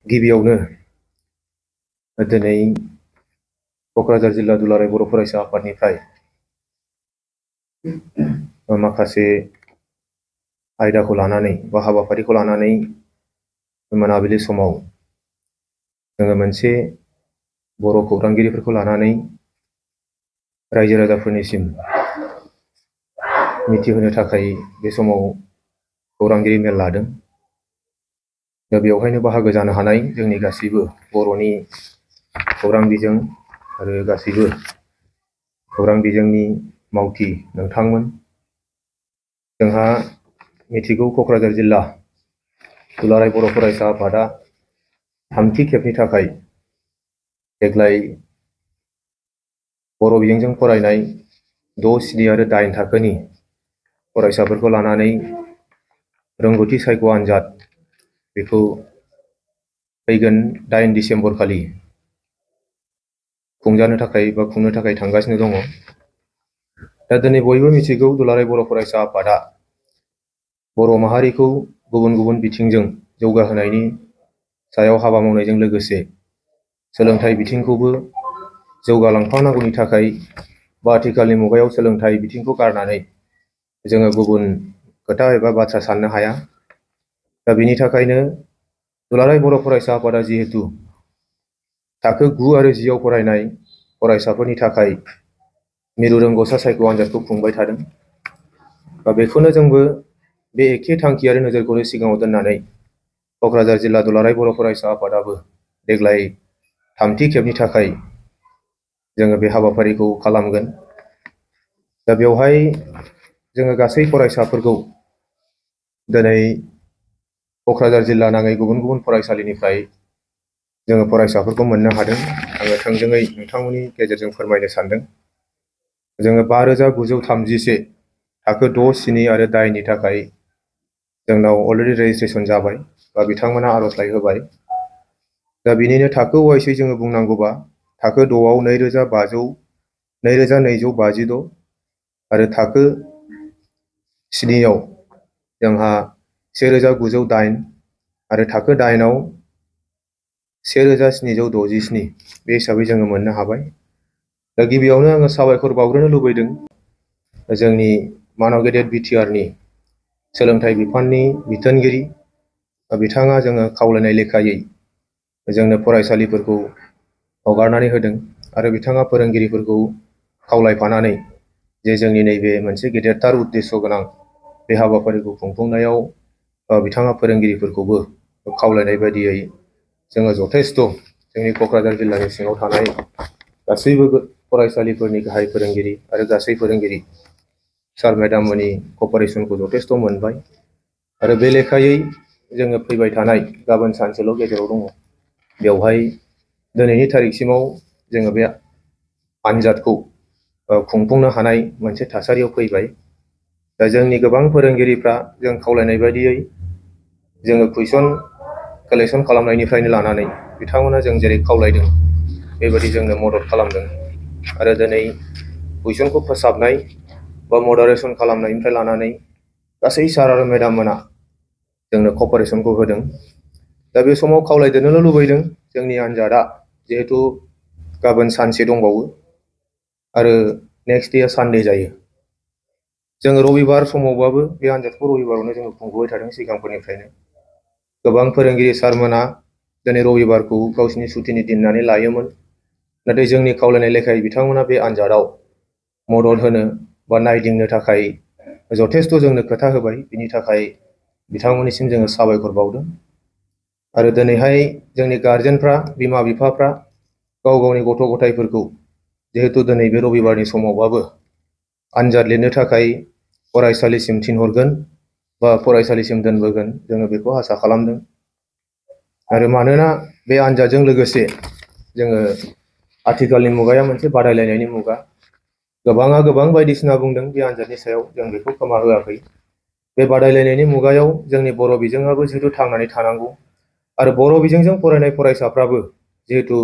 गिबियावनो दिनै क'क्राझार जिल्ला दुलाराय बर' फरायसा आफादनिफ्राय माखासे आयदाखौ लानानै बा हाबाफारिखौ लानानै मोनाबिलि समाव जोङो मोनसे बर' खौरांगिरिफोरखौ लानानै रायजो राजाफोरनिसिम मिथिहोनो थाखाय बे समाव खौरांगिरि मेल लादों। दा बेवहायनो बाहागो जानो हानाय जोंनि गासैबो बर'नि खौरां बिजों आरो गासैबो खौरां बिजोंनि मावथि नोंथांमोन, जोंहा मिथिगौ क'क्राझार जिल्ला दुलाराय बर' फरायसा आफादा थामथि खेबनि थाखाय देग्लाय बर' बिजोंजों फरायनाय 6, 7 आरो 8 थाखोनि फरायसाफोरखौ लानानै रोंगौथि सायख' आनजाद बेखौ फैगोन 8 डिसेम्बर खालि खुंनो थाखाय थांगासिनो दङ। दा दिनै बयबो मिथिगौ दुलाराय बर' फरायसा आफादा बर' माहारिखौ गुबुन गुबुन बिथिंजों जौगाहोनायनि सायाव हाबा मावनायजों लोगोसे सोलोंथाइ बिथिंखौबो जौगालांफानांगौनि थाखाय बा आथिखालनि मुगायाव सोलोंथाइ बिथिंखौ गारनानै जोङो गुबुन खोथा एबा बाथ्रा साननो हाया। दा बिनि थाखायनो दुलाराय बर' फरायसा आफादा जिहेतु थाखो 9 आरो 10 आव फरायनाय फरायसाफोरनि थाखाय मिरु रोंगौसा सायख' आनजादखौ खुंबाय थादों। दा बेखौनो जोंबो बे एखे थांखि आरो नोजोरखौनो सिगाङाव दोननानै क'क्राझार जिल्ला दुलाराय बर' फरायसा आफादाबो देग्लाय थामथि खेबनि थाखाय जोङो बे हाबाफारिखौ खालामगोन। दा बेवहाय जोङो गासै फरायसाफोरखौ दिनै क'क्राझार जिल्ला नाङै गुबुन गुबुन फरायसालिनिफ्राय जोङो फरायसाफोरखौ मोननो हादों। आङो थोंजोङै नोंथांमोननि गेजेरजों फोरमायनो सानदों। जोङो 5,931 थाखो 6, 7 आरो 8 नि थाखाय जोंनाव अलरेडि रेजिस्ट्रेसन जाबाय बा बिथांमोना आर'जलाइ होबाय। दा बिनिनो थाखो वाइसै जोङो बुंनांगौबा थाखो 6आव 2,256 आरो थाखो 7आव जोंहा 1,908 आरो थाखो 8आव 1,767 बे हिसाबै जोङो मोननो हाबाय। दा गिबियावनो आङो साबायखर बावग्रोनो लुबैदों जोंनि मानाव गेदेर बिटिआरनि सोलोंथाइ बिफाननि बिथोनगिरि बिथाङा जोङो खावलायनाय लेखायै जोंनो फरायसालिफोरखौ हगारनानै होदों आरो बिथाङा फोरोंगिरिफोरखौ खावलायफानानै जे जोंनि नैबे मोनसे गेदेरथार उद्देश्य गोनां बे हाबाफारिखौ खुंफुंनायाव बिथाङा फोरोंगिरिफोरखौबो खावलायनाय बायदियै जोङो जथेस्थ' जोंनि क'क्राझार जिल्लानि सिङाव थानाय गासैबो फरायसालिफोरनि गाहाय फोरोंगिरि आरो गासै फोरोंगिरि सार मेडाममोननि कपारेसनखौ जथेस्थ' मोनबाय। आरो बे लेखायै जोङो फैबाय थानाय गाबोन सानसेल' गेजेराव दङ, बेवहाय दिनैनि थारिखसिमाव जोङो बे आनजादखौ खुंफुंनो हानाय मोनसे थासारियाव फैबाय। दा जोंनि गोबां फोरोंगिरिफ्रा जों खावलायनाय बायदियै जोङो कुइसन कालेक्सन खालामनायनिफ्रायनो लानानै बिथांमोना जों जेरै खावलायदों बेबायदि जोंनो मदद खालामदों। आरो दिनै कुइसनखौ फोसाबनाय बा मडारेसन खालामनायनिफ्राय लानानै गासै सार आरो मेडाम मोना जोंनो कपारेसनखौ होदों। दा बे समाव खावलायदेरनोल' लुबैदों जोंनि आनजादा जिहेथु गाबोन सानसे दंबावो आरो नेक्स्ट डेआ सानडे जायो। जोङो रबिबार समावबाबो बे आनजादखौ रबिबारावनो जोङो खुंबोबाय थादों सिगांफोरनिफ्रायनो। गोबां फोरोंगिरि सारमोना दिनै रबिबारखौ गावसिनि सुटिनि दिननानै लायोमोन, नाथाय जोंनि खावलायनाय लेखायै बिथांमोना बे आनजादाव मदद होनो बा नायदिंनो थाखाय जथेस्थ' जोंनो खोथा होबाय। बिनि थाखाय बिथांमोननिसिम जोङो साबायखर बावदों। आरो दिनैहाय जोंनि गारजेनफ्रा बिमा बिफाफ्रा गाव गावनि गथ' गथायफोरखौ जिहेतु दिनै बे रबिबारनि समावबाबो आनजाद लिरनो थाखाय फरायसालिसिम थिनहरगोन बा फरायसालिसिम दोनबोगोन जोङो बेखौ आसा खालामदों। आरो मानोना बे आनजादजों लोगोसे जोङो आथिखालनि मुगाया मोनसे बादायलायनायनि मुगा, गोबाङा गोबां बायदिसिना बुंदों बे आनजादनि सायाव, जों बेखौ खोमा होआखै। बे बादायलायनायनि मुगायाव जोंनि बर' बिजोङाबो जिहेतु थांनानै थानांगौ आरो बर' बिजोंजों फरायनाय फरायसाफ्राबो जिहेतु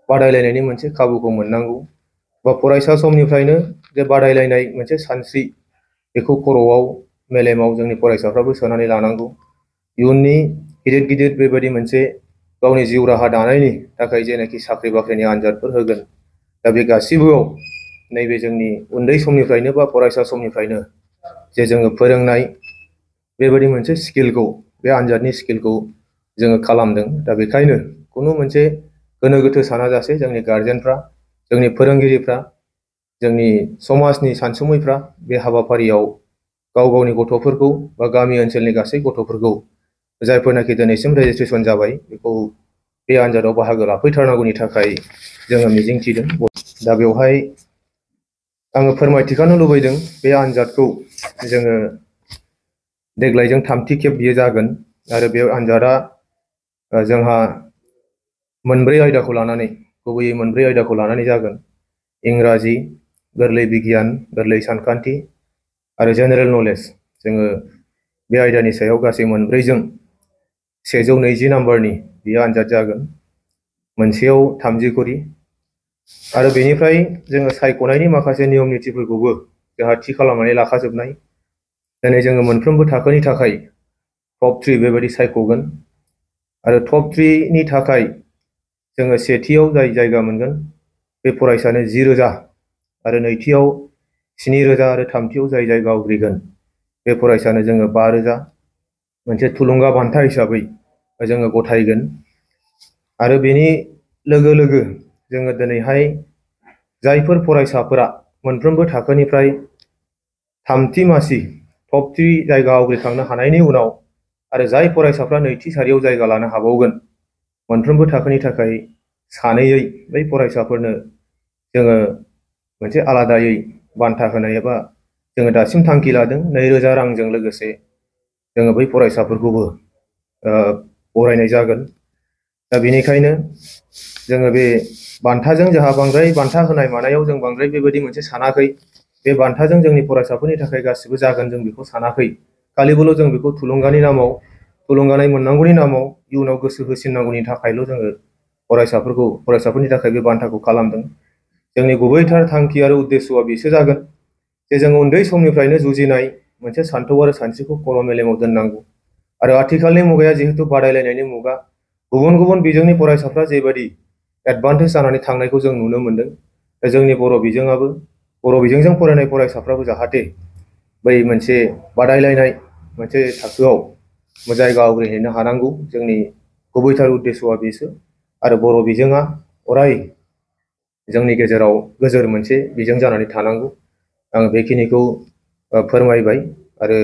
बादायलायनायनि मोनसे खाबुखौ मोननांगौ बा फरायसा समनिफ्रायनो जे बादायलायनाय मोनसे सानस्रि बेखौ खर'आव मेलेमाव जोंनि फरायसाफ्राबो सोनानै लानांगौ। इयुननि गिदिर गिदिर बेबायदि मोनसे गावनि जिउ राहा दानायनि थाखाय जेनाखि साख्रि बाख्रिनि आनजादफोर होगोन, दा बे गासिबोआव नैबे जोंनि उन्दै समनिफ्रायनो बा फरायसा समनिफ्रायनो जे जोङो फोरोंनाय बेबायदि मोनसे स्किलखौ, बे आनजादनि स्किलखौ जोङो खालामदों। दा बेखायनो खुनु मोनसे गोनो गोथो सानाजासे जोंनि गार्जेनफ्रा, जोंनि फोरोंगिरिफ्रा, जोंनि समाजनि सानसुमैफ्रा बे हाबाफारियाव गाव गावनि गथ'फोरखौ बा गामि ओनसोलनि गासै गथ'फोरखौ जायफोरनाखि दिनैसिम रेजिस्ट्रेसन जाबाय बेखौ बे आनजादाव बाहागो लाफैथारनांगौनि थाखाय जोङो मिजिंथिदों। दा बेवहाय आङो फोरमायथिखानो लुबैदों बे आनजादखौ जोङो देग्लायजों 3थि खेब बियो जागोन आरो बे आनजादा जोंहा मोनब्रै आयदाखौ लानानै, गुबैयै मोनब्रै आयदाखौ लानानै जागोन। इंराजि, गोरलै बिगियान, गोरलै सानखान्थि आरो जेनेरेल नलेज। जोङो बे आयदानि सायाव गासै मोनब्रैजों 120 नाम्बारनि बियो आनजाद जागोन, मोनसेयाव 30 करि। आरो बेनिफ्राय जोङो सायख'नायनि माखासे नियम नितिफोरखौबो जोंहा थि खालामनानै लाखाजोबनाय। दिनै जोङो मोनफ्रोमबो थाखोनि थाखाय टप 3 बेबायदि सायख'गोन आरो टप 3 नि थाखाय जोङो सेथियाव जाय जायगा मोनगोन बे फरायसानो 10,000 आरो नैथियाव 7,000 आरो थामथियाव जाय जायगा आवग्रिगोन बे फरायसानो जोङो 5,000 मोनसे थुलुंगा बान्था हिसाबै जोङो गथायगोन। आरो बेनि लोगो लोगो जोङो दिनैहाय जायफोर फरायसाफोरा मोनफ्रोमबो थाखोनिफ्राय 3थि मासि टप 3 जायगा आवग्रिखांनो हानायनि उनाव आरो जाय फरायसाफ्रा नैथि सारियाव जायगा लानो हाबावगोन, मोनफ्रोमबो थाखोनि थाखाय सानैयै बै फरायसाफोरनो जोङो मोनसे आलादायै बान्था होनाय एबा जोङो दासिम थांखि लादों 2,000 रांजों लोगोसे जोङो बै फरायसाफोरखौबो बरायनाय जागोन। दा बेनिखायनो जोङो बे बान्थाजों जोंहा बांद्राय बान्था होनाय मानायाव जों बांद्राय बेबायदि मोनसे सानाखै। बे बान्थाजों जोंनि फरायसाफोरनि थाखाय गासिबो जागोन जों बेखौ सानाखै। खालिबोल' जों बेखौ थुलुंगानि नामाव, थुलुंगानाय मोननांगौनि नामाव, इयुनाव गोसो होसिननांगौनि थाखायल' जोङो फरायसाफोरनि थाखाय बे बान्थाखौ खालामदों। जोंनि गुबैथार थांखि आरो उद्देश्यआ बेसो जागोन जे जों उन्दै समनिफ्रायनो जुजिनाय मोनसे सान्थौ आरो सानस्रिखौ खर' मेलेमाव दोननांगौ। आरो आथिखालनि मुगाया जिहेतु बादायलायनायनि मुगा, गुबुन गुबुन बिजोंनि फरायसाफ्रा जेबायदि एडभान्टेज जानानै थांनायखौ जों नुनो मोनदों, जोंनि बर' बिजोङाबो, बर' बिजोंजों फरायनाय फरायसाफ्राबो जाहाथे बै मोनसे बादायलायनाय मोनसे थाखोआव जायगा आवग्रिहैनो हानांगौ, जोंनि गुबैथार उद्देश्यआ बेसो। आरो बर' बिजोङा अराय जोंनि गेजेराव गोजोर मोनसे बिजों जानानै थानांगौ। आं बेखिनिखौ फोरमायबाय आरो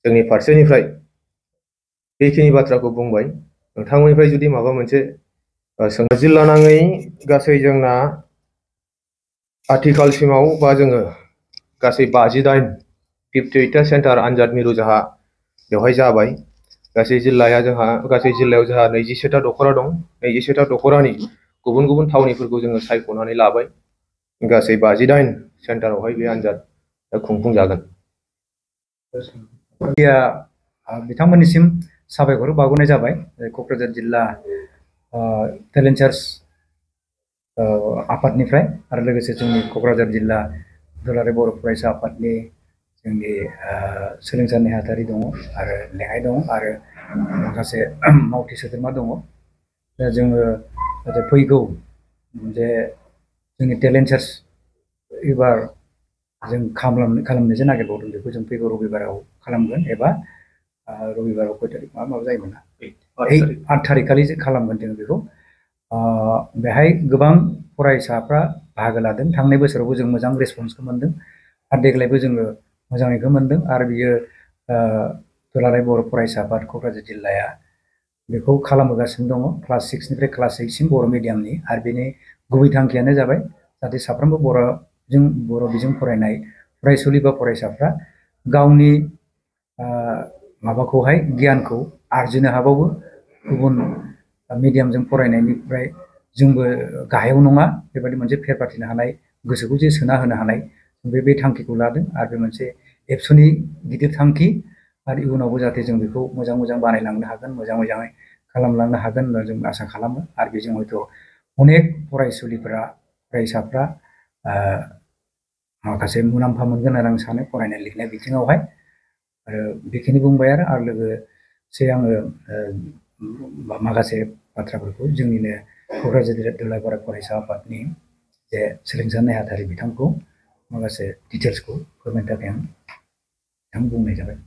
जोंनि फारसेनिफ्राय बेखिनि बाथ्राखौ बुंबाय। नोंथांमोननिफ्राय जुदि माबा मोनसे जिल्ला नाङै गासै जोंना आथिखालसिमाव बा जोङो गासै 58टा सेन्टार आनजाद मिरु जोंहा बेवहाय जाबाय। गासै जिल्लायाव जोंहा 21टा दख'रा दं। 21टा दख'रानि गुबुन गुबुन थावनिफोरखौ जोङो सायख'नानै लाबाय। गासै 58 सेन्टारावहाय बे आनजाद खुंफुंजागोन। बिथांमोननिसिम साबायखर बावहरनाय जाबाय। क'क्राझार जिल्ला टेलेन्ट सार्च आफादनिफ्राय आरो लोगोसे जोंनि क'क्राझार जिल्ला दुलाराय बर' फरायसा आफादनि जोंनि सोलोंसा नेहाथारि दङ आरो लेङाइ दङ आरो माखासे मावथि सोद्रोमा दङ। दा जोङो फैगौ जे जोंनि टेलेन्ट सार्च एबार जों खालामनोसो नागिरबावदों, बेखौ जों फैगौ रबिबाराव खालामगोन एबा रबिबाराव खय थारिख माबा जायोमोन ना, 8 थारिखखालि खालामगोन जों बेखौ। बेहाय गोबां फरायसाफ्रा बाहागो लादों। थांनाय बोसोरावबो जों मोजां रेसपन्सखौ मोन्दों आरो देग्लायबो जोङो मोजाङैखौ मोन्दों। आरो बियो दुलाराय बर' फरायसा आफाद क'क्राझार जिल्लाया बेखौ खालामबोगासिनो दङ, क्लास 6निफ्राय क्लास 8सिम बर' मिडियामनि। आरो बेनि गुबै थांखियानो जाबाय जाहाथे साफ्रोमबो बर' बिजों फरायनाय फरायसुलि बा फरायसाफ्रा गावनि माबाखौहाय गियानखौ आरजिनो हाबावो। गुबुन मिडियामजों फरायनायनिफ्राय जोंबो गाहायाव नङा, बेबायदि मोनसे फेर फाथिनो हानाय, गोसोखौ जे सोना होनो हानाय बे थांखिखौ लादों। आरो बे मोनसे एबसुनि गिदिर थांखि। आरो इयुनावबो जाहाथे जों बेखौ मोजां मोजां बानायलांनो हागोन, मोजाङै खालामलांनो हागोन होनना जों आसा खालामो। आरो बेजों हयथ' अनेक फरायसाफ्रा माखासे मुलाम्फा मोनगोन होननानै आं सानो फरायनाय लिरनाय बिथिङावहाय। आरो बेखिनि बुंबाय आरो लोगोसे आङो माखासे बाथ्राफोरखौ जोंनिनो क'क्राझार दुलाराय फरायसा आफादनि जे सोलोंसा नेहाथारि बिथांखौ माखासे डिटेल्सखौ फोरमायनो थाखाय आं बुंनाय जाबाय।